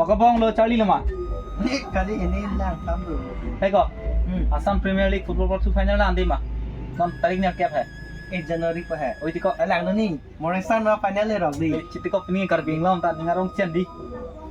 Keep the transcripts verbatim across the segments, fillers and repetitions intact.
Pakabong lo Charlie lo ma? Kali ini lang tam lo. Hai ko? Hmm. Assam Premier League football quarter final na andi ma? Non tarik ni kep hai. Eh, January pa hai. Oi tiko. Eh, langdun ni. Morning Star ma final le rok di. Eh, chiti ko pini Karbi Anglong ta ningarong chen di.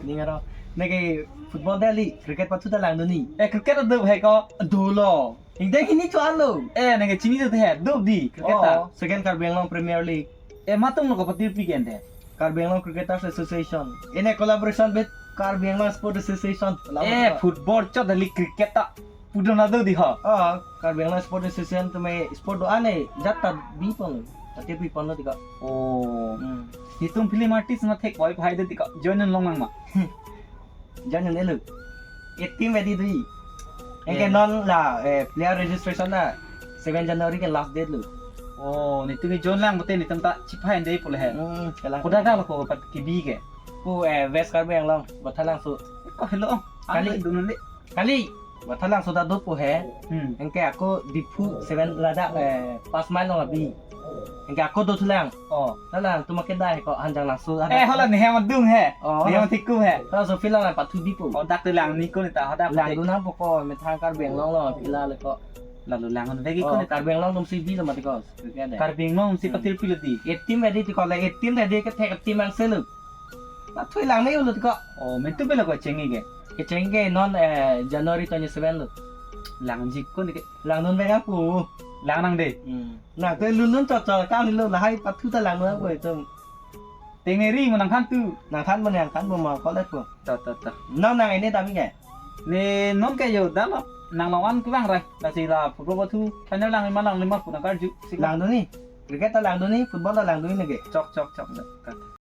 Ningaro. Neke football dali, cricket pathu ta langdun ni. Eh, cricket adu hai ko. Dolo. Ingdeng hini chuan lo. Eh, neke chini tu hai, dub di cricket ta. Oh, second Karbi Anglong Premier League. Eh, matum lo ko patir pi kente. Karbi Anglong Cricketers Association. In a collaboration with Karbi Anglong Sport Association. Eh, football chot dali cricket ta. Pudon adu di ho. Oh, Karbi Anglong Sport Association tu me sport do ane jat ta bi pon. Tapi bi pon lo tika. Oh. Hmm. Nitum film artist ma thek boy phai de tika. Join long mang ma. Jan jan elu. Eight team ready dui. Anke Yeah. Non la, eh, player registration na seven January ke last date lo. Oh, nitum join lang bote nitum ta chiphai de pule hai. Hmm, kalang. Kodak dak lo ko pat kibi ke. Ku, eh, West Karbi Anglong, Bathalangso. Ko hello. Kali. Kali dunun de. Kali, Bathalangso ta do po he. Hmm. Anke ako Diphu seven ladak, eh, pas mile long abi. Anke ako do thulang. Oh. Lalang tu make dai ko Hanjanglangso. Eh, hola ni hem dung hai. Oh, Ni hem hola. Tiku hai. Laso film lang pathu bi po. Oh, dak te lang ni ko ni ta hodak. Langdun nang po ko methang Karbi Anglong long pila le ko. Lalu lang on bagi ko Oh, ni ta. Karbi Anglong tum si bi lo mati ko. Cricket de. Karbi Anglong si Hmm. patir pilo di. Eight team ready ti ko le, eight team ready ke thek team ang selu. Pathu lang me ulo ti ko. Oh, mentu pilo ko chengi ke. Kecheng ke Non, eh, January twenty seven lo. Lang jik ko ni ke. Langdun bega pu. Lang nang de. Hmm. Nang te lunun chot chot kang ni lo lahai pathu ta langdun ko itum. Tengeri menang kan tu. Nangthan mo nangthan mo ma college ko. Ta ta ta. Non nang ini tami ke. Ni non ke yo dam nang lawan ku bang rai. Lasi la football ko thu final lang lima lang lima pu nang karju. Sik lang. Langdun ni. Cricket ta langdun ni, football ta langdun ni ke. Chok chok chok chok.